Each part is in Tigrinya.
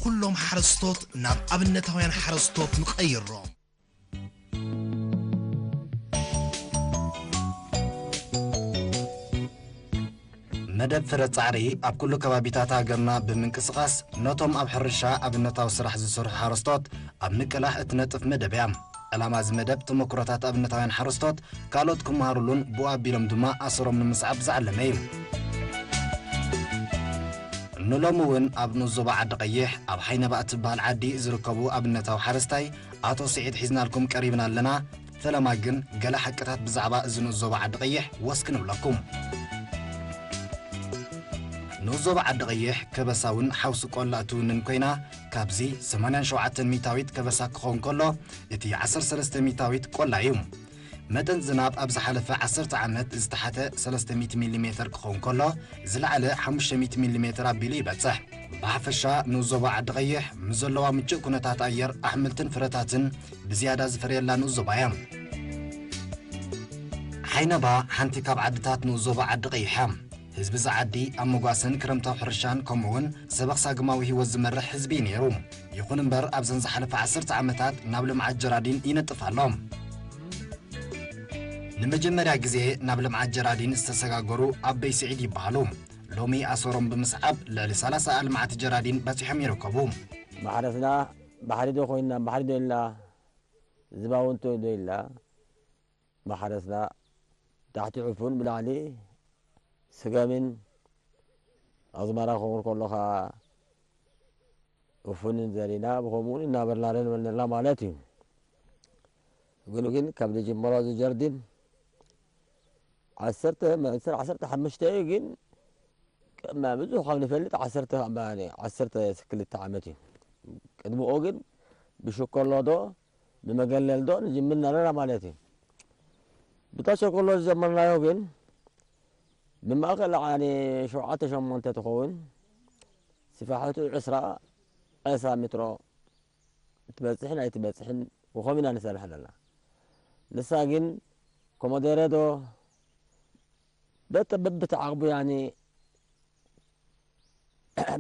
ኩሎም ሓረስቶት ናብ ኣብነታውያን ሓረስቶት ንቐይሮም። መደብ ፍረ ጻዕሪ ኣብ ኩሉ ከባቢታት ሃገርና ብምንቅስቓስ፣ ነቶም ኣብ ሕርሻ ኣብነታዊ ስራሕ ዝሰርሑ ሓረስቶት ኣብ ምቅላሕ እትነጥፍ መደብ እያ። ዕላማ እዚ መደብ፣ ተመኩሮታት ኣብነታውያን ሓረስቶት ካልኦት ክመሃሩሉን ብኡ ኣቢሎም ድማ ኣሰሮም ንምስዓብ ዝዓለመ እዩ። ንሎሚ እውን ኣብ ንኡስ ዞባ ዓዲ ቀይሕ፣ ኣብ ሓይነባ እትበሃል ዓዲ ዝርከቡ ኣብነታዊ ሓረስታይ ኣቶ ስዒድ ሒዝናልኩም ቀሪብና ኣለና። ፈለማ ግን፣ ገለ ሓቅታት ብዛዕባ እዚ ንኡስ ዞባ ዓዲ ቀይሕ ወስ ክንብለኩም። ንኡስ ዞባ ዓዲ ቀይሕ፣ ከበሳ እውን ሓውሲ ቆላ እትውንን ኮይና፣ ካብዚ ሰማንያን ሸውዓተን ሚእታዊት ከበሳ ክኸውን ከሎ፣ እቲ ዓሰርተ ሰለስተ ሚእታዊት ቆላ እዩ። መጠን ዝናብ ኣብ ዝሓለፈ ዓሰርተ ዓመት ዝተሓተ ሰለስተ ሚእቲ ሚሊ ሜተር ክኸውን ከሎ፣ ዝለዓለ ሓሙሽተ ሚእቲ ሚሊ ሜተር ኣቢሉ ይበጽሕ። ብሓፈሻ፣ ንኡስ ዞባ ዓዲ ቀይሕ፣ ምስ ዘለዋ ምቹእ ኩነታት ኣየር፣ ኣሕምልትን ፍረታትን ብዝያዳ ዝፈርየላ ንኡስ ዞባ እያ። ሓይነባ ሓንቲ ካብ ዓድታት ንኡስ ዞባ ዓዲ ቀይሕ እያ። ህዝቢ እዚ ዓዲ ኣብ መጓሰን ክረምታዊ ሕርሻን፣ ከምኡ'ውን ሰበኽ ሳግማዊ ህይወት ዝመርሕ ህዝቢ እዩ ነይሩ። ይኹን እምበር፣ ኣብዘን ዝሓለፋ ዓሰርተ ዓመታት ናብ ልምዓት ጀራዲን ይነጥፍ ኣሎ። ንመጀመርያ ግዜ ናብ ልምዓት ጀራዲን ዝተሰጋገሩ ኣበይ ስዒድ ይበሃሉ። ሎሚ ኣሰሮም ብምስዓብ፣ ልዕሊ ሰላሳ ኣልማዕቲ ጀራዲን በጺሖም ይርከቡ። ማሕረስና ባሕሪ ዶ ኮይንና፣ ባሕሪ ዶ ኢልና፣ ዝባውንቶ ዶ ኢልና፣ ማሕረስና ታሕቲ ዕፉን ብላዕሊ ስገምን ኣዝመራ ክኸውን ከሎ ኸዓ ዕፉንን ዘሪእና፣ ብኸምኡ እውን እናበልና ንበልነላ ማለት እዩ። ግን፣ ግን ካብ ዝጅመሮ እዚ ጀርዲን ዓሰርተ፣ መእሰር ዓሰርተ ሓሙሽተ እዩ፣ ግን ቀማ ብዙሕ ካብ ንፈልጥ ዓሰርተ፣ ዓሰርተ ክልተ ዓመት እዩ። ቅድሚኡ ግን ብሽኮሎ ዶ ብመገለል ዶ ንጅምር ነረና ማለት እዩ። ብታ ሸኮሎ ዝጀመርናዮ ግን ብማእከል ዓኒ ሸውዓተ ሸሞንተ ትኸውን፣ ስፋሕቱ ዕስራ ዕስራ ሜትሮ ትበጽሕን ኣይትበጽሕን ብኸም ኢና ንሰርሕ ዘለና። ንሳ ግን ኮመደረ ዶ በተ-፣ በብቲ ዓቕቡ ያኒ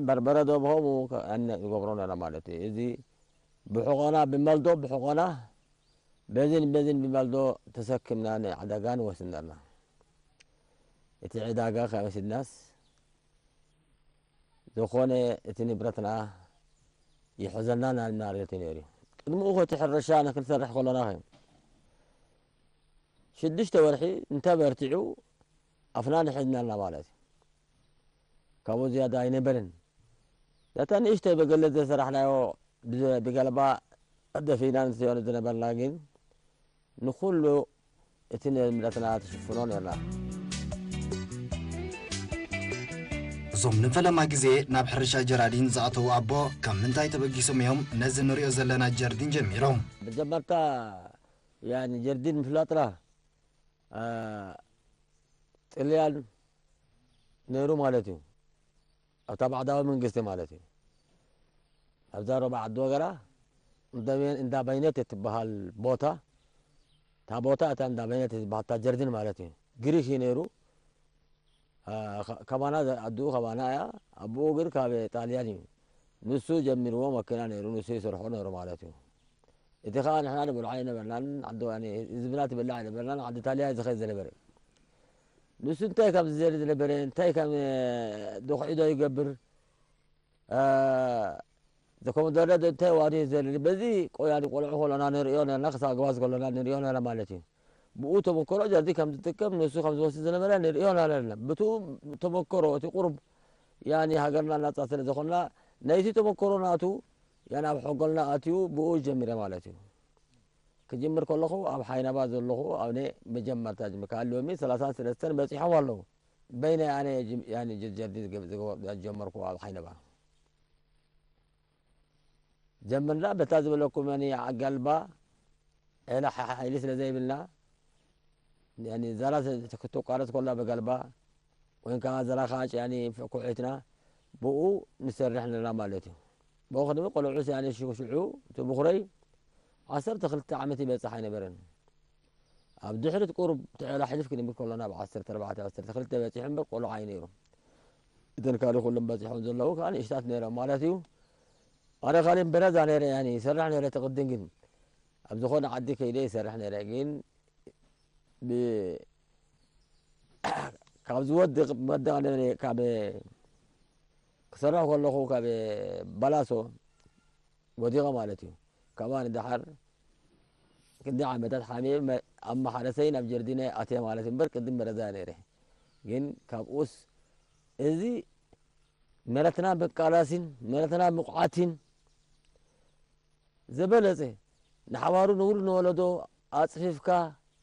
በርበረ ዶ ብኸምኡ ከ-፣ ኣነ ንገብሮ ነርና ማለት እዩ። እዚ ብሕቖና ብመልዶ ብሕቖና በዚን በዚን ብመልዶ ተሰክምና ንዕዳጋ ንወስድ ነርና። እቲ ዕዳጋ ከወሲድናስ ዝኾነ እቲ ንብረትና ይሕዘልና ናብ ማለት እዩ ነይሩ። ቅድሚኡ እቲ ሕርሻ ንክንሰርሕ ከሎና ኸ ሽዱሽተ ወርሒ እንተበርቲዑ ኣፍና ንሕዝናልና ማለት እዩ። ካብኡ ዝያዳ ኣይነበርን። ነታ ንእሽተይ በገለት ዘሰራሕናዮ ብ-፣ ብገለባ ደፊና ንስዮ ዝነበርና ግን ንኹሉ እቲ ንብረትና ትሽፍኖ ነርና። እዞም ንፈለማ ግዜ ናብ ሕርሻ ጀራዲን ዝኣተዉ ኣቦ፣ ካብ ምንታይ ተበጊሶም እዮም ነዚ ንሪኦ ዘለና ጀርዲን ጀሚሮም? መጀመርታ፣ ያኒ፣ ጀርዲን ምፍላጥና፣ አ፣ ጥልያን ነይሩ ማለት እዩ። ኣብታ ባዕዳዊ መንግስቲ ማለት እዩ። ኣብዛ ሮባ ዓዲ ወገራ እንዳ በይ-፣ እንዳ በይነት እትበሃል ቦታ፣ እታ ቦታ እታ እንዳ በይነት እትበሃል እታ ጀርዲን ማለት እዩ። ግሪክ እዩ ነይሩ። አ፣ ከ-፣ ከባና ዘ-፣ ኣድኡ ከባና እያ። ኣቦኡ ግን ካብ ጣልያን እዩ። ንሱ ጀሚርዎ መኪና ነይሩ፣ ንሱ ይሰርሖ ነይሩ ማለት እዩ። እቲ ኸኣ ንሕና ንበልዖ ኣይነበርናን፣ ዓዲ፣ ያኒ፣ ህዝብና ትበልዕ ኣይነበርናን፣ ዓዲ ጣልያን እዩ ዝኸይድ ዝነበረ። ንሱ እንታይ ከም ዝዘሪ ዝነበረ፣ እንታይ ከም፣ እ፣ ዶኽዒ ዶ ይገብር፣ እ፣ ዘኮመደረ ዶ እንታይ ዋዲ ዘሪ፣ በዚ ቆ-፣ ያኒ፣ ቆልዑ ከለና ንርእዮ ነርና፣ ክሳብ ኣግባዝ ከለና ንርእዮ ነርና ማለት እዩ። ብኡ ተመክሮ ጀርዲ ከም ዝጥቀም፣ ንሱ ከም ዝወስድ ዝነበረ ንርእዮ ነርና። ብቱ ተመክሮ፣ እቲ ቁሩብ፣ ያኒ፣ ሃገርና ናጻ ስለ ዝኾንና፣ ናይቲ ተመክሮ ናቱ፣ ያኒ፣ ኣብ ሐንጎልና ኣትዩ፣ ብኡ ጀሚረ ማለት እዩ። ክጅምር ከለኹ ኣብ ሓይነባ ዘለኹ ኣነ መጀመርታ ጅም-፣ ካብ ሎሚ ሰላሳን ሰለስተን በጺሖም ኣለዉ። በይነይ ኣነ ጅም-፣ ያኒ ጀ-፣ ጀርዲ ዝገ-፣ ዝገ-፣ ዝጀመርኩ ኣብ ሓይነባ። ጀመርና በታ ዝበለኩም ያኒ ኣጋልባ፣ ዒላ ሓ-፣ ሓይሊ ስለ ዘይብልና፣ ያኒ ዘራ ተ-፣ ተ-፣ ክትቋረጽ ከላ ብጋልባ፣ ወይ ከዓ ዘራ ከዓ ጭ-፣ ያኒ ፍ-፣ ኩዒትና ብኡ ንሰርሕ ነርና ማለት እዩ። ብኡ ከድሚ ቆልዑስ ያኒ ሽዑ፣ ሽዑ እቲ ብኹረይ ዓሰርተ ክልተ ዓመት ይበጽሕ ኣይነበረን። ኣብ ድሕሪት ቁሩብ እቲ ዒላ ሕልፍ ክንብል ከሎና፣ ኣብ ዓሰርተ ኣርባዕተ፣ ዓሰርተ ክልተ በጺሑ እምበር ቆልዓ እዩ ነይሩ። እተን ካልእ ኩሎም በጺሖም ዘለዉ ከዓ ንእሽታት ነይሮም ማለት እዩ። ኣነ ካልእ በረዛ ነይረ፣ ያኒ ይሰርሕ ነይረ፣ እቲ ቅድም ግን ኣብ ዝኾነ ዓዲ ከይደ ይሰርሕ ነይረ። ግን ብ-፣ ካብ ዝወድቕ መወዳቕ ነይረ፣ ካብ ክሰርሕ ከለኹ ካብ ባላሶ ወዲቐ ማለት እዩ። ካብኣ ንደሓር ክንደይ ዓመታት ሓሚመ፣ መ-፣ ኣብ ማሕረሰይ ናብ ጀርዲነ ኣትየ ማለት እምበር፣ ቅድም በረዛ ነይረ። ግን ካብኡስ እዚ መረትና ምቃላሲን መረትና ምቑዓቲን፣ ዝበለጸ ንሓዋሩ ንውሉድ ንወለዶ ኣጽፊፍካ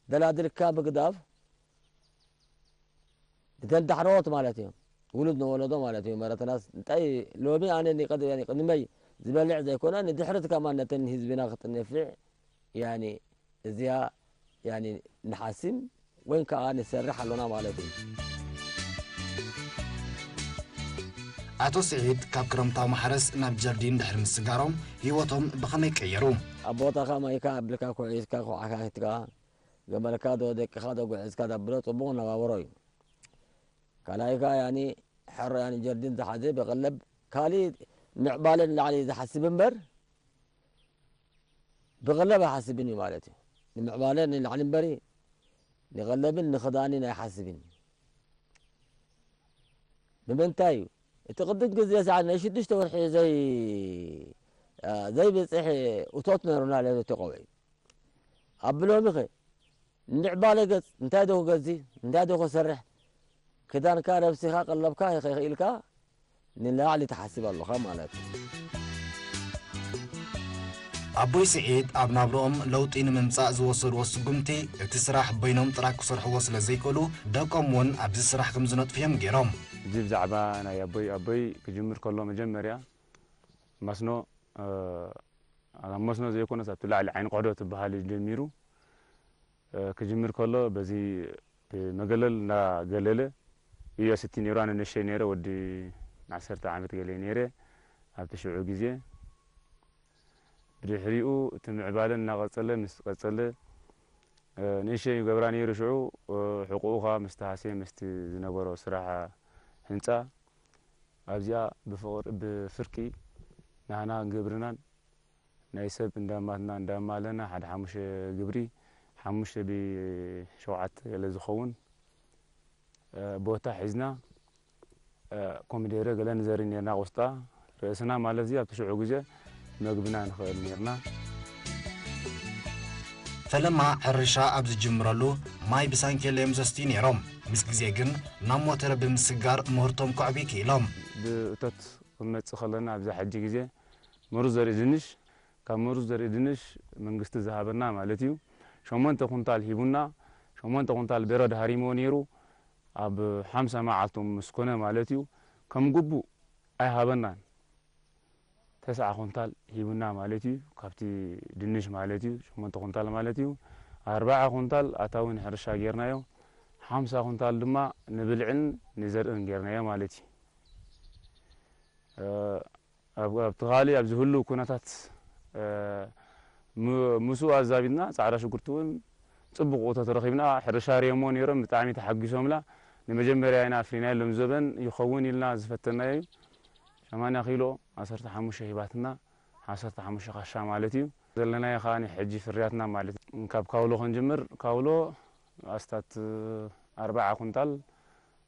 ደላድልካ ምግዳፍ፣ ንተን ዳሕረዎት ማለት እዩ፣ ውሉድ ንወለዶ ማለት እዩ። መረትናስ እንታይ ሎሚ ኣነ ንቀድ-፣ ያኒ ቅድመይ ዝበልዕ ዘይኮነ፣ ንድሕሪት ከማን ነተን ህዝብና ክትነፍዕ፣ ያኒ እዚኣ፣ ያኒ ንሓስም ወይ ከኣ ንሰርሕ ኣሎና ማለት እዩ። ኣቶ ስዒድ ካብ ክረምታዊ ማሕረስ ናብ ጀርዲን ድሕሪ ምስጋሮም ህይወቶም ብኸመይ ቀየሩ? ኣብ ቦታኻ ማይካ ኣብልካ ኩዒስካ፣ ኮዓካ ሒዝካ፣ ገመልካ ዶ ደቅኻ ዶ ጉዕዝካ ተብሎ ጽቡቕ ነባብሮ እዩ። ካልኣይ ከኣ ያኒ ሕሮ ያኒ ጀርዲን ዝሓዘ ብቐለብ ካልእ ምዕባለ ንላዕሊ ዝሓስብ እምበር፣ ብቐለብ ኣይሓስብን እዩ ማለት እዩ። ንምዕባለ ንላዕሊ እምበሪ ንቐለብን ንኽዳንን ኣይሓስብን። ብምንታይ እዩ? እቲ ቅድም ግዜ ሰዓት ናይ ሽዱሽተ ወርሒ ዘይ-፣ ዘይብጽሕ እቶት ነይሩና ለቲ ቆውዒ። ኣብ ሎሚኸ ምዕባለ ገጽ እንታይ ዶ ክገዝእ፣ እንታይ ዶ ክሰርሕ፣ ክዳንካ ረብሲኻ ቀለብካ ከይኽኢልካ ንላዕሊ ትሓስብ ኣለኻ ማለት እዩ። ኣቦይ ስዒድ ኣብ ናብርኦም ለውጢ ንምምጻእ ዝወሰድዎ ስጉምቲ፣ እቲ ስራሕ በይኖም ጥራይ ክሰርሕዎ ስለ ዘይክእሉ፣ ደቆም እውን ኣብዚ ስራሕ ከም ዝነጥፉ እዮም ገይሮም። ሕጂ ብዛዕባ ናይ ኣቦይ፣ ኣቦይ ክጅምር ከሎ መጀመርያ መስኖ፣ እ፣ ኣብ መስኖ ዘይኮነስ ኣብቲ ላዕሊ ዓይኒ ቆሕዶ ትበሃል እዩ ጀሚሩ። እ፣ ክጅምር ከሎ በዚ ብመገለል እንዳገለለ እዩ። ስቲ ነይሩ፣ ኣነ ንእሽተይ ነይረ፣ ወዲ ዓሰርተ ዓመት ገለ ነይረ ኣብቲ ሽዑ ግዜ። ብድሕሪኡ እቲ ምዕባለ እናቐጸለ ምስ ቀጸለ፣ እ፣ ንእሽተይ ይገብራ ነይሩ። ሽዑ፣ እ፣ ሕቁኡ ኸኣ ምስቲ ሃስየ ምስቲ ዝነበሮ ስራሕ ህንጻ ኣብዚኣ ብፍቕር-፣ ብፍርቂ ናህና ግብርናን ናይ ሰብ እንዳማትና እንዳማለና ሓደ ሓሙሽተ ግብሪ፣ ሓሙሽተ ብሸውዓተ ገለ ዝኸውን፣ እ፣ ቦታ ሒዝና፣ እ፣ ኮሚደረ ገለ ንዘሪ ኔርና፣ ቆስጣ ርእስና ማለት እዚ ኣብቲ ሽዑ ግዜ መግብና ንኽእል ኔርና። ፈለማ ሕርሻ ኣብ ዝጅምረሉ ማይ ብሳንኬሎ እዮም ዘስትዩ ነይሮም። ምስ ግዜ ግን ናብ ሞተር ብምስጋር ምህርቶም ከዕብዩ ክኢሎም። ብእቶት ክንመጽእ ከለና ኣብዛ ሕጂ ግዜ ምሩዝ ዘርኢ ድንሽ፣ ካብ ምሩዝ ዘርኢ ድንሽ መንግስቲ ዝሃበና ማለት እዩ። ሸሞንተ ኩንታል ሂቡና፣ ሸሞንተ ኩንታል በረድ ሃሪምዎ ነይሩ። ኣብ ሓምሳ መዓልቱ ምስ ኮነ ማለት እዩ፣ ከም ግቡእ ኣይሃበናን። ተስዓ ኩንታል ሂቡና ማለት እዩ፣ ካብቲ ድንሽ ማለት እዩ፣ ሸሞንተ ኩንታል ማለት እዩ። ኣርብዓ ኩንታል ኣታዊ ንሕርሻ ጌርናዮ፣ ሓምሳ ኩንታል ድማ ንብልዕን ንዘርእን ጌርናዮ ማለት እዩ። እ፣ ኣብ፣ ኣብቲ ካልእ ኣብዚ ህሉው ኩነታት፣ እ፣ ም-፣ ምስኡ ኣዛቢድና ጻዕዳ ሽጉርቲ እውን ጽቡቕ እቶት ረኺብና። ሕርሻ ርእዮምዎ ነይሮም፣ ብጣዕሚ ተሓጒሶምላ። ንመጀመርያ ኢና ኣፍሪናዮ፣ ሎም ዘበን ይኸውን ኢልና ዝፈተናዮ እዩ። ሸማንያ ኪሎ ዓሰርተ ሓሙሽተ ሂባትና፣ ዓሰርተ ሓሙሽተ ካሻ ማለት እዩ። ዘለናዮ ከኣ ሕጂ ፍርያትና ማለት እዩ። ካብ ካውሎ ክንጅምር፣ ካውሎ ኣስታት ኣርብዓ ኩንታል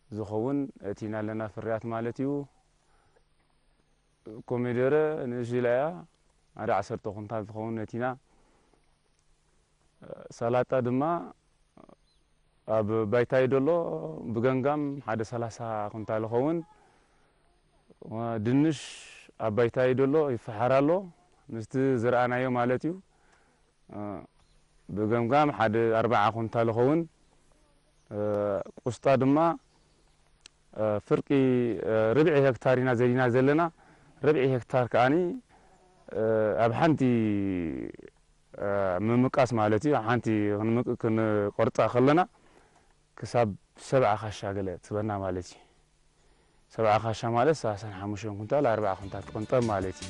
ዝኸውን እቲና ኣለና ፍርያት ማለት እዩ። ኮሚደረ ንእሽቶ ኢላ እያ፣ ሓደ ዓሰርተ ኩንታል ትኸውን ነቲና። ሰላጣ ድማ ኣብ ባይታ እዩ ዘሎ፣ ብገምጋም ሓደ ሰላሳ ኩንታል ይኸውን። ድንሽ ኣብ ባይታ እዩ ዘሎ፣ ይፈሓር ኣሎ፣ ምስቲ ዝረኣናዮ ማለት እዩ። እ፣ ብገምጋም ሓደ ኣርብዓ ኩንታል ይኸውን። እ፣ ቁስጣ ድማ፣ እ፣ ፍርቂ፣ እ፣ ርብዒ ሄክታር ኢና ዘሪእና ዘለና። ርብዒ ሄክታር ከኣኒ፣ እ፣ ኣብ ሓንቲ፣ እ፣ ምምቃስ ማለት እዩ። ሓንቲ ክንምቅ-፣ ክንቆርጻ ከለና ክሳብ ሰብዓ ካሻ ገለ ትበና ማለት እዩ። ሰብዓ ካሻ ማለት ሰላሳን ሓሙሽተን ኩንታል፣ ኣርብዓ ኩንታል ትቕንጠብ ማለት እዩ።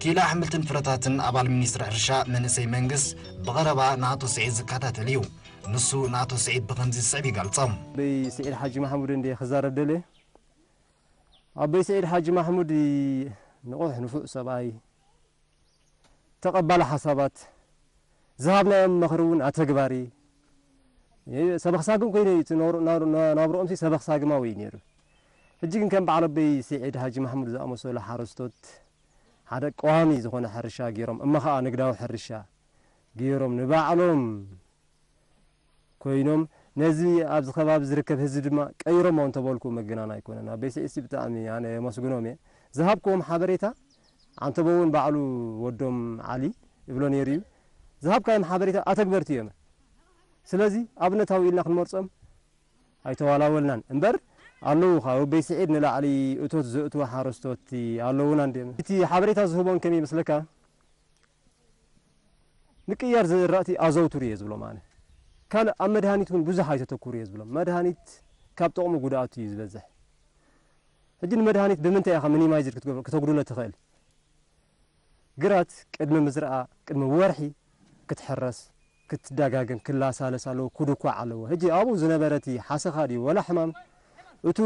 ኪኢላ ኣሕምልትን ፍረታትን ኣባል ሚኒስትሪ ሕርሻ መንእሰይ መንግስ ብቐረባ ንኣቶ ስዒድ ዝከታተል እዩ። ንሱ ንኣቶ ስዒድ ብኸምዚ ዝስዕብ ይገልጾ። ብስዒድ ሓጂ ማሕሙድ እንድየ ክዛረብ ደልየ። ኣቦይ ስዒድ ሓጂ ማሕሙድ ንቑሕ ንፉዕ ሰብኣይ፣ ተቐባሊ ሓሳባት፣ ዝሃብናዮም ምኽሪ እውን ኣተግባሪ፣ ሰበኽ ሳግም ኮይኑ እዩ እቲ ናብሮ-፣ ናብሮ-፣ ናብሮኦምሲ ሰበኽ ሳግማዊ እዩ ነይሩ። ሕጂ ግን ከም በዓል ኣቦይ ስዒድ ሓጂ ማሕሙድ ዝኣመሰሉ ሓረስቶት ሓደ ቀዋሚ ዝኾነ ሕርሻ ገይሮም፣ እሞ ኸዓ ንግዳዊ ሕርሻ ገይሮም ንባዕሎም ኮይኖም፣ ነዚ ኣብዚ ከባቢ ዝርከብ ህዝቢ ድማ ቀይሮሞ እንተበልኩ መገናን ኣይኮነን። ኣቦይ ስዒድሲ ብጣዕሚ ኣነ የመስግኖም እየ። ዝሃብክዎም ሓበሬታ፣ ዓንተቦ እውን ባዕሉ ወዶም ዓሊ ይብሎ ነይሩ እዩ። ዝሃብካዮም ሓበሬታ ኣተግበርቲ እዮም። ስለዚ ኣብነታዊ ኢልና ክንመርጾም ኣይተዋላወልናን። እምበር ኣለዉ፣ ካብ ኣቦይ ስዒድ ንላዕሊ እቶት ዘእትዉ ሓረስቶት ኣለዉና እንድዮም። እቲ ሓበሬታ ዝህቦም ከመይ ይመስለካ? ምቅያር ዝራእቲ ኣዘውትሩ እየ ዝብሎም ኣነ። ካልእ ኣብ መድሃኒት እውን ብዙሕ ኣይተተኩሩ እየ ዝብሎም። መድሃኒት ካብ ጥቕሙ ጉድኣቱ እዩ ዝበዝሕ። ሕጂ ንመድሃኒት ብምንታይ ኢኻ ሚኒማይዝድ ክትገብሮ፣ ክተጉድሎ ትኽእል? ግራት ቅድሚ ምዝርኣ፣ ቅድሚ ወርሒ ክትሕረስ፣ ክትደጋገም፣ ክላሳለስ ኣለዎ፣ ክድኳዕ ኣለዎ። ሕጂ ኣብኡ ዝነበረ እቲ ሓሰኻ ድዩ ወላ ሕማም፣ እቱ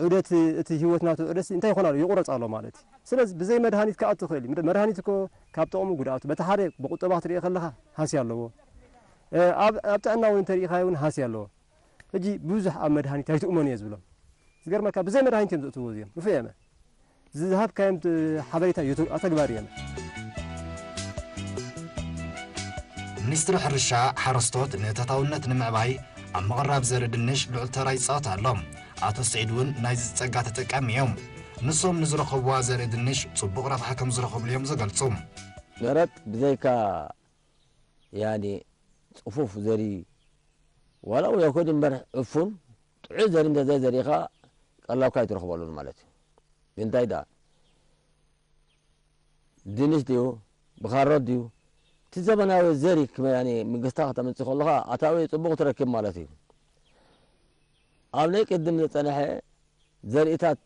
ዑደት፣ እቲ ህይወት ናቱ ዑደት እንታይ ይኾን ኣሎ? ይቑረጽ ኣሎ ማለት እዩ። ስለዚ ብዘይ መድሃኒት ክኣቱ ይኽእል እዩ። መድሃኒት እኮ ካብ ጥቕሙ ጉድኣቱ፣ በቲ ሓደ ብቁጠባ ክትሪኦ ከለኻ ሃስያ ኣለዎ። እ፣ ኣብ፣ ኣብ ጥዕና እውን እንተሪኢኻዮ እውን ሃስያ ኣለዎ። ሕጂ ብዙሕ ኣብ መድሃኒት ኣይትእመኑ እየ ዝብሎም። ዝገርመካ ብዘይ መድሃኒት እዮም ዘእትውዎ እዚኦም። ንፉዕ እዮም። ዝሃብካዮም ት-፣ ሓበሬታ እዩ ት-፣ ኣተግባሪ እዮም። ሚኒስትሪ ሕርሻ፣ ሓረስቶት ንእቶታውነት ንምዕባይ ኣብ ምቕራብ ዘርኢ ድንሽ ልዑል ተራ ይፃወት ኣሎ። ኣቶ ስዒድ እውን ናይዚ ፀጋ ተጠቃሚ እዮም። ንሶም ንዝረኸብዋ ዘርኢ ድንሽ ፅቡቕ ረብሓ ከም ዝረኸብሉ እዮም ዝገልፁ። መረት ብዘይካ ያኒ ፅፉፍ ዘሪ ዋላ እውን ኣይኮድ እምበር ዕፉን ጥዑይ ዘሪ እንተዘይ ዘሪእኻ ቀላብካ ኣይትረኽበሉን ማለት እዩ። ብምንታይ ደኣ ድንሽ ድዩ ብካሮት ድዩ እቲ ዘመናዊ ዘሪ ክመ- ያኒ ምግስታ ከተምፅእ ከለኻ ኣታዊ ፅቡቕ ትረክብ ማለት እዩ። ኣብ ናይ ቅድም ዝፀንሐ ዘርኢታት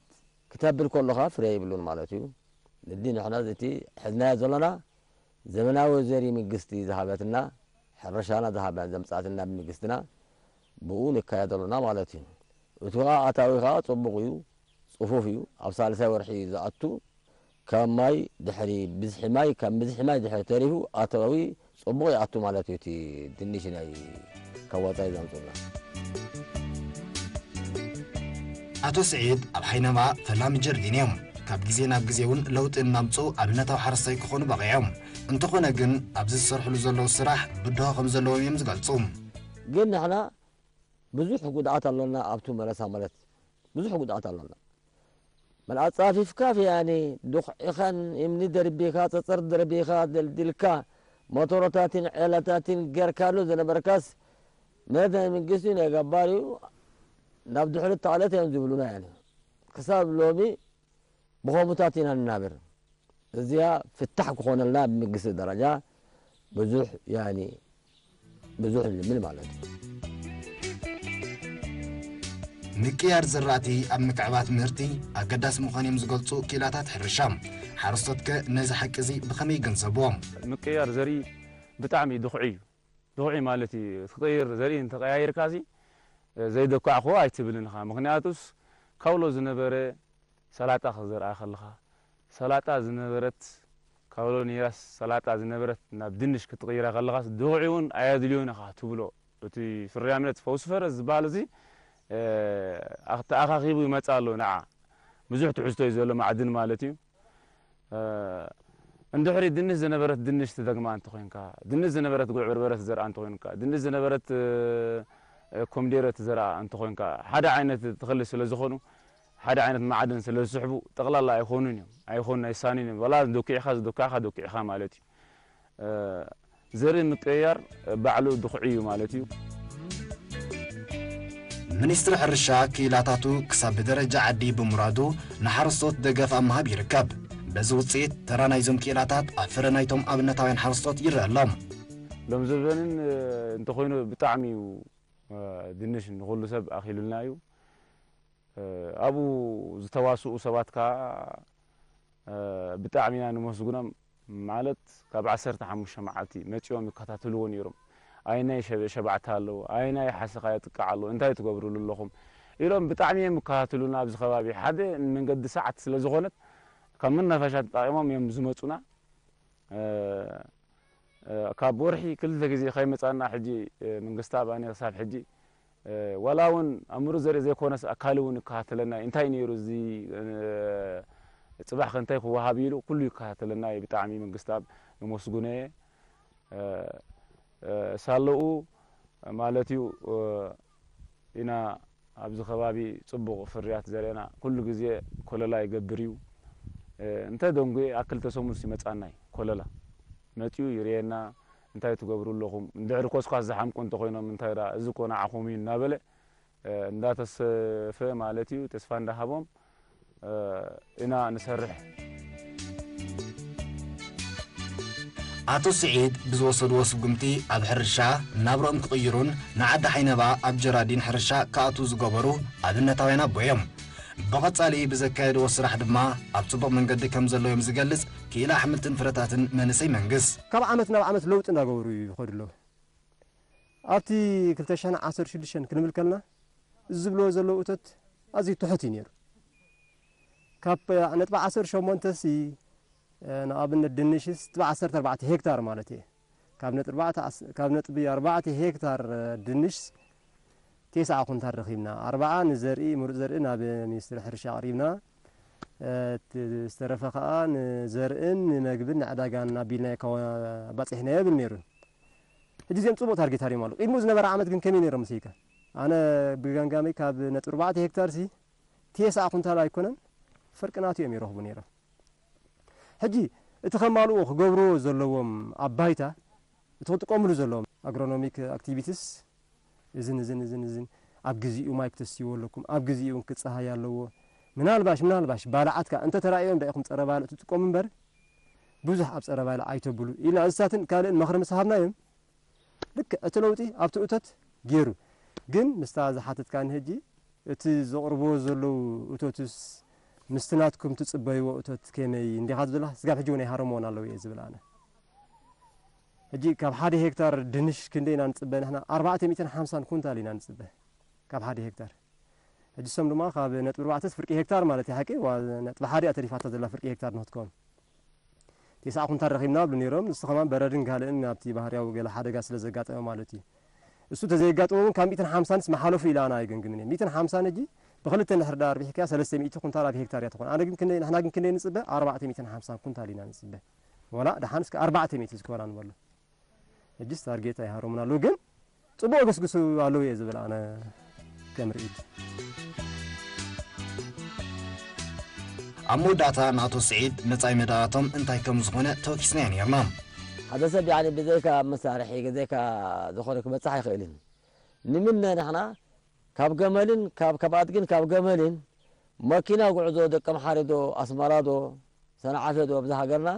ክተብል ከለኻ ፍረ ይብሉን ማለት እዩ። ንዲ ንሕና እቲ ሕዝናዮ ዘለና ዘመናዊ ዘሪ ምንግስቲ ዝሃበትና ሕርሻና ዝሃበ ዘምፃትና ብምንግስትና ብኡ ንካየድ ኣሎና ማለት እዩ። እቲ ከዓ ኣታዊ ከዓ ፅቡቕ እዩ፣ ፅፉፍ እዩ። ኣብ ሳልሳይ ወርሒ እዩ ዝኣቱ። ካብ ማይ ድሕሪ ብዝሒ ማይ ካብ ብዝሒ ማይ ድሕሪ ተሪፉ ኣታዊ ፅቡቕ ይኣቱ ማለት እዩ። እቲ ድንሽ ናይ ካብ ወፃኢ ዘምፁና። ኣቶ ስዒድ ኣብ ሓይነማ ፈላሚ ጀርዲን እዮም። ካብ ግዜ ናብ ግዜ እውን ለውጢ እናምፅኡ ኣብነታዊ ሓረስታይ ክኾኑ በቒዖም። እንተኾነ ግን ኣብዚ ዝሰርሕሉ ዘለዉ ስራሕ ብድሆ ከም ዘለዎም እዮም ዝገልፁ። ግን ንሕና ብዙሕ ጉድኣት ኣሎና ኣብቱ መለሳ ማለት ብዙሕ ጉድኣት ኣሎና። መን ኣጻፊፍካ ፍያኒ ዱኽዒኻን እምኒ ደርቢኻ ጸጸር ደርቢኻ ደልዲልካ ሞቶሮታትን ዔላታትን ጌርካሉ ዝነበርካስ መት ናይ መንግስቲ ናይ ገባር እዩ ናብ ድሕሪት ተቕለት እዮም ዝብሉና ያኒ ክሳብ ሎሚ ብኸምኡታት ኢና ንናብር። እዚኣ ፍታሕ ክኾነልና ብመንግስቲ ደረጃ ብዙሕ ያኒ ብዙሕ ልምን ማለት እዩ። ምቅያር ዝራእቲ ኣብ ምክዕባት ምህርቲ ኣገዳሲ ምዃን እዮም ዝገልፁ ክኢላታት ሕርሻ። ሓረስቶትከ ነዚ ሓቂ እዚ ብኸመይ ይግንዘብዎ? ምቅያር ዘርኢ ብጣዕሚ ድኹዒ እዩ። ድኹዒ ማለት እዩ። ክትቕይር ዘርኢ እንተቐያይርካ እዚ ዘይደኳዕክዎ ኣይትብልን ኢኻ። ምኽንያቱስ ካውሎ ዝነበረ ሰላጣ ክትዘርኣ ከለኻ፣ ሰላጣ ዝነበረት፣ ካውሎ ነይራስ ሰላጣ ዝነበረት ናብ ድንሽ ክትቕይራ ከለኻስ ድኹዒ እውን ኣየድልዮን ኢኻ ትብሎ። እቲ ፍርያምነት ፈውሲ ፈረስ ዝበሃል እዚ ተኣኻኺቡ ይመጽእ ኣሎ ንዓ። ብዙሕ ትሕዝቶ እዩ ዘሎ ማዕድን ማለት እዩ። እንድሕሪ ድንሽ ዝነበረት ድንሽ ትደግማ እንተኾይንካ፣ ድንሽ ዝነበረት ጉዕ በርበረ ትዘርኣ እንተኾይንካ፣ ድንሽ ዝነበረት ኮምዴረ ትዘርኣ እንተኾይንካ፣ ሓደ ዓይነት ተኽሊ ስለ ዝኾኑ ሓደ ዓይነት ማዕድን ስለ ዝስሕቡ ጠቕላላ ኣይኾኑን እዮም። ኣይኾኑን ኣይሳኑን እዮም። ዋላ ዶኪዕኻ ዝዶካዕኻ ዶኪዕኻ ማለት እዩ። ዘርኢ ምቅይያር ባዕሉ ድኹዒ እዩ ማለት እዩ። ሚኒስትሪ ሕርሻ ክኢላታቱ ክሳብ ብደረጃ ዓዲ ብምውራዱ ንሓረስቶት ደገፍ ኣብ ምሃብ ይርከብ። በዚ ውፅኢት ተራ ናይዞም ክኢላታት ኣብ ፍረ ናይቶም ኣብነታውያን ሓረስቶት ይረአ ኣሎ። ሎም ዘበንን እንተኾይኑ ብጣዕሚ እዩ ድንሽ ንኹሉ ሰብ ኣኺሉልና እዩ። ኣብኡ ዝተዋስኡ ሰባት ከዓ ብጣዕሚ ኢና ንመስግኖም። ማለት ካብ ዓሰርተ ሓሙሽተ መዓልቲ መፂኦም ይከታተልዎ ነይሮም። ኣየናይ ሸባዕታ ኣለዎ፣ ኣየናይ ሓሰኻ የጥቅዕ ኣሎ፣ እንታይ ትገብርሉ ኣለኹም፣ ኢሎም ብጣዕሚ እዮም ይከታተሉና። ኣብዚ ከባቢ ሓደ መንገዲ ሰዓት ስለ ዝኾነት ካብ መናፈሻ ተጠቒሞም እዮም ዝመፁና። እ፣ እ፣ ካብ ወርሒ ክልተ ግዜ ከይመፃና ሕጂ፣ እ፣ መንግስቲ ኣባኒ ክሳብ ሕጂ፣ እ፣ ዋላ እውን ኣብ ምሩፅ ዘርኢ ዘይኮነስ ኣካል እውን ይከታተለና እዩ። እንታይ ነይሩ እዚ፣ እ፣ ፅባሕ ከ እንታይ ክወሃብ ኢሉ ኩሉ ይከታተለና እዩ። ብጣዕሚ መንግስቲ ኣብ የመስግኖ እየ። እ፣ እ፣ ሳለኡ ማለት እዩ፣ እ፣ ኢና ኣብዚ ከባቢ ጽቡቕ ፍርያት ዘርእና። ኩሉ ግዜ ኮለላ ይገብር እዩ። እ፣ እንተ ደንጉየ ኣብ ክልተ ሰሙንስ ይመጻና እዩ ኮለላ። መጺኡ ይርእየና፣ "እንታይ ትገብሩ ኣለኹም? እንድሕሪ ኮስኳስ ዝሓምቁ እንተኾይኖም እንታይ ደኣ፣ እዚ እኮ ንዓኹም እዩ" እናበለ፣ እ፣ እንዳተሰፈ ማለት እዩ፣ ተስፋ እንዳሃቦም፣ እ፣ ኢና ንሰርሕ። ኣቶ ስዒድ ብዝወሰድዎ ስጉምቲ ኣብ ሕርሻ ናብርኦም ክቕይሩን ንዓዲ ሓይነባ ኣብ ጀራዲን ሕርሻ ክኣትዉ ዝገበሩ ኣብነታውያን ኣቦ እዮም። ብቐጻሊ ብዘካየድዎ ስራሕ ድማ ኣብ ጽቡቕ መንገዲ ከም ዘለዉ እዮም ዝገልጽ ክኢላ ኣሕምልትን ፍረታትን መንእሰይ መንግስ። ካብ ዓመት ናብ ዓመት ለውጢ እንዳገበሩ ይኸዱ ኣለዉ። ኣብቲ ክልተ ሽሕን ዓሰርተ ሽዱሽተን ክንብል ከለና፣ እዚ ዝብልዎ ዘለዉ እቶት ኣዝዩ ትሑት እዩ ነይሩ። ካብ ነጥቢ ዓሰርተ ሸሞንተ ሲ፣ ንኣብነት ድንሽስ፣ ነጥቢ ዓሰርተ ኣርባዕተ ሄክታር ማለት እየ። ካብ ነጥቢ ኣርባዕተ፣ ካብ ነጥቢ ኣርባዕተ ሄክታር ድንሽ ቴስዓ ኩንታል ረኺብና። ኣርባዓ ንዘርኢ፣ ምሩፅ ዘርኢ ናብ ሚኒስትሪ ሕርሻ ኣቕሪብና። እቲ ዝተረፈ ከኣ ንዘርእን ንመግብን ንዕዳጋን ኣቢልናዮ፣ ካብ ኣባጺሕናዮ ይብል ነይሩ። ሕጂ እዚኦም ጽቡቕ ታርጌት ኣሪዮም ኣለዉ። ቅድሚኡ ዝነበረ ዓመት ግን ከመይ ነይሮም ምስይከ? ኣነ ብገምጋመይ ካብ ነጥቢ ኣርባዕተ ሄክታር ሲ ቴስዓ ኩንታል ኣይኮነን፣ ፍርቂ ናቱ እዮም ይረኽቡ ነይሮም። ሕጂ እቲ ከማልኡ ክገብርዎ ዘለዎም ኣብ ባይታ፣ እቲ ክጥቀምሉ ዘለዎም ኣግሮኖሚክ ኣክቲቪቲስ፣ እዝን፣ እዝን፣ እዝን፣ እዝን ኣብ ግዜኡ ማይ ክተስትይዎ ኣለኩም፣ ኣብ ግዜኡ እውን ክጸሃይ ኣለዎ። ምናልባሽ፣ ምናልባሽ ባልዓት ከኣ እንተ ተራእዮም ዳ ኢኹም ጸረ ባልዕ ትጥቀሙ እምበር፣ ብዙሕ ኣብ ጸረ ባልዕ ኣይተብሉ ኢልና እንስሳትን ካልእን ምኽሪ ምስ ሃብናዮም፣ ልክዕ እቲ ለውጢ ኣብቲ እቶት ገይሩ። ግን ምስታ ዝሓተትካኒ ሕጂ፣ እቲ ዘቕርብዎ ዘለዉ እቶትስ ምስቲ ናትኩም ትጽበይዎ እቶት ከመይ እንዲኻ ዝብላ፣ ስጋብ ሕጂ እውን ኣይሃረምዎን ኣለዉ እየ ዝብል ኣነ። ሕጂ ካብ ሓደ ሄክታር ድንሽ ክንደይ ኢና ንጽበ ንሕና? ኣርባዕተ ሚእትን ሓምሳን ኩንታል ኢና ንጽበ ካብ ሓደ ሄክታር። ሕጂ እሶም ድማ ካብ ነጥቢ ኣርባዕተ ፍርቂ ሄክታር ማለት እዩ ሓቂ፣ ዋ-፣ ነጥቢ ሓደ እያ ተሪፋቶ ዘላ ፍርቂ ሄክታር ንክትከውን። ቴስዓ ኩንታል ረኺብና ብሉ ነይሮም። ንሱ ከማን በረድን ካልእን ኣብቲ ባህርያዊ ገለ ሓደጋ ስለ ዘጋጠመ ማለት እዩ። እሱ ተዘየጋጥሞ እውን ካብ ሚእትን ሓምሳንስ መሓለፉ ኢላ ኣነ ኣይገምግምን እየ። ሚእትን ሓምሳን ሕጂ ብክልተ እንድሕር ደኣ ኣርቢሕካያ ሰለስተ ሚእቲ ኩንታል ኣብ ሄክታር እያ ትኾን። ኣነ ግን ክንደይ፣ ንሕና ግን ክንደይ ንጽበ? ኣርባዕተ ሚእትን ሓምሳን ኩንታል ኢና ንጽበ። ወላ ደሓን እስከ ኣርባዕተ ሚእቲ ዝኮና ንበሎ። ሕጂስ ታርጌት ኣይሃሮምን ኣለዉ፣ ግን ጽቡቕ የገስግሱ ኣለዉ እየ ዝብል ኣነ ከም ርእይቶ። ኣብ መወዳእታ ንኣቶ ስዒድ መጻኢ መደባቶም እንታይ ከም ዝኾነ ተወኪስናዮ ነይርና። ሓደ ሰብ ያኒ ብዘይካ መሳርሒ፣ ብዘይካ ዝኾነ ክበጽሕ ኣይኽእልን። ንምነ ንሕና ካብ ገመልን ካብ፣ ካብ ኣድግን ካብ ገመልን መኪና ጉዕዞ ደቀምሓረ ዶ ኣስመራ ዶ ሰንዓፈ ዶ ኣብዚ ሃገርና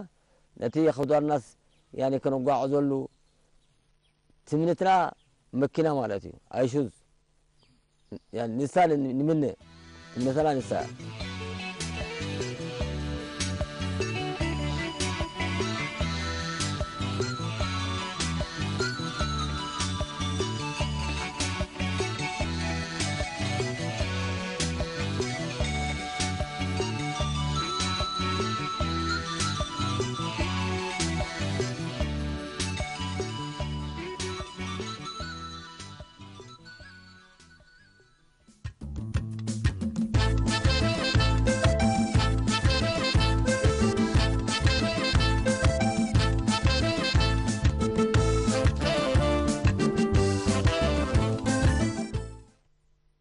ነቲ ክዳንናስ ያኒ ክነጓዕዘሉ ትምኒትና መኪና ማለት እዩ። ኣይሱዝ ያኒ ንሳ ን-፣ ንምነ ትምነተና ንሳ እያ።